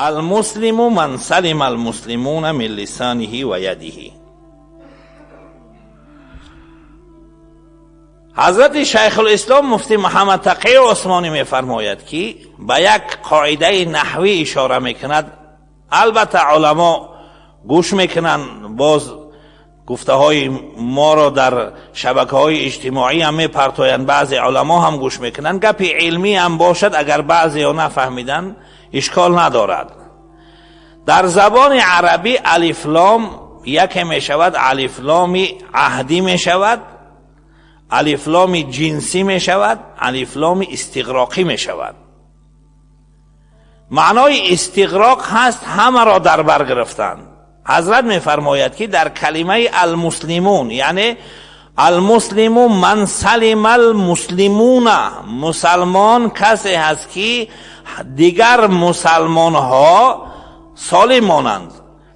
المسلم من سلم المسلمون من لسانه و یده. حضرت شیخ الاسلام مفتی محمد تقی عثمانی میفرماید که به یک قاعده نحوی اشاره میکند. البته علما گوش میکنند، باز گفته های ما را در شبکه های اجتماعی هم میپرتایند، بعضی علما هم گوش میکنند. گپ علمی هم باشد اگر بعضی ها نفهمیدن اشکال ندارد. در زبان عربی الف لام یکی میشود، الف لام عهدی میشود، الف لام جنسی میشود، الف لام استغراقی میشود. معنای استغراق هست همه را در بر گرفتن. حضرت میفرماید که در کلمه المسلمون، یعنی المسلم من سلم المسلمون، مسلمان کسی هست که دیگر مسلمان ها سالم مانند.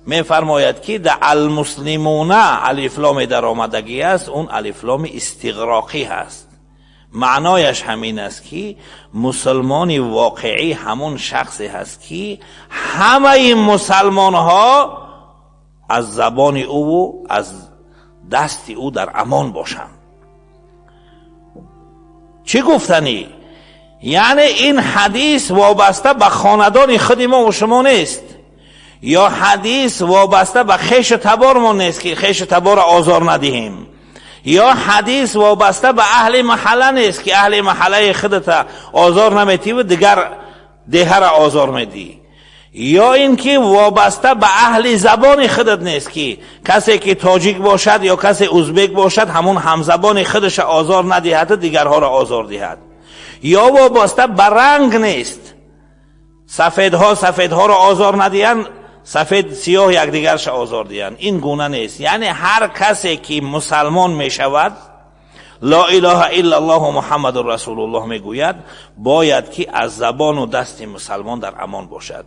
میفرماید که در المسلمون الف لام در آمدگی است، اون الف لام استغراقی هست. معنایش همین است که مسلمان واقعی همون شخصی هست که همه مسلمان ها از زبان او و از دست او در امان باشند. چی گفتنی؟ یعنی این حدیث وابسته به خاندان خود ما و شما نیست، یا حدیث وابسته به خویش و تبار ما نیست که خویش و تبار آزار ندهیم، یا حدیث وابسته به اهل محله نیست که اهل محله خودت آزار نمیتی و دیگر ده را آزار میدی، یا اینکه وابسته به اهل زبان خودت نیست که کسی که تاجیک باشد یا کسی ازبک باشد همون همزبان خودش آزار ندهد و دیگرها را آزار دهد، یا وابسته به رنگ نیست، سفیدها سفیدها را آزار ندهند، سفید سیاه یکدیگرش آزار دهند. این گونه نیست. یعنی هر کسی که مسلمان می شود، لا اله الا الله محمد رسول الله میگوید، باید که از زبان و دست مسلمان در امان باشد.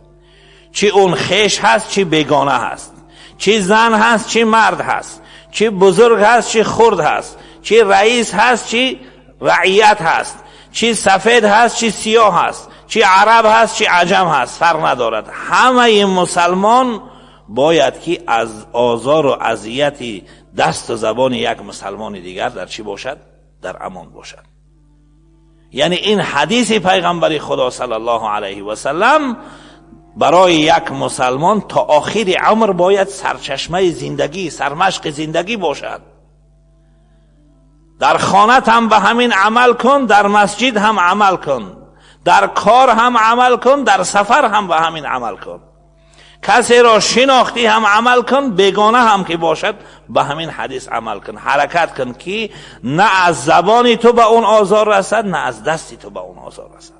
چی اون خویش هست، چی بیگانه هست، چی زن هست، چی مرد هست، چی بزرگ هست، چی خرد هست، چی رئیس هست، چی رعیت هست، چی سفید هست، چی سیاه هست، چی عرب هست، چی عجم هست، فرق ندارد. همه مسلمان باید که از آزار و اذیت دست و زبان یک مسلمان دیگر در چی باشد؟ در امان باشد. یعنی این حدیث پیغمبر خدا صلی الله علیه و سلم برای یک مسلمان تا آخر عمر باید سرچشمه زندگی، سرمشق زندگی باشد. در خانه هم به همین عمل کن، در مسجد هم عمل کن، در کار هم عمل کن، در سفر هم به همین عمل کن. کسی را شناختی هم عمل کن، بیگانه هم که باشد به همین حدیث عمل کن. حرکت کن که نه از زبان تو به اون آزار رسد، نه از دستی تو به اون آزار رسد.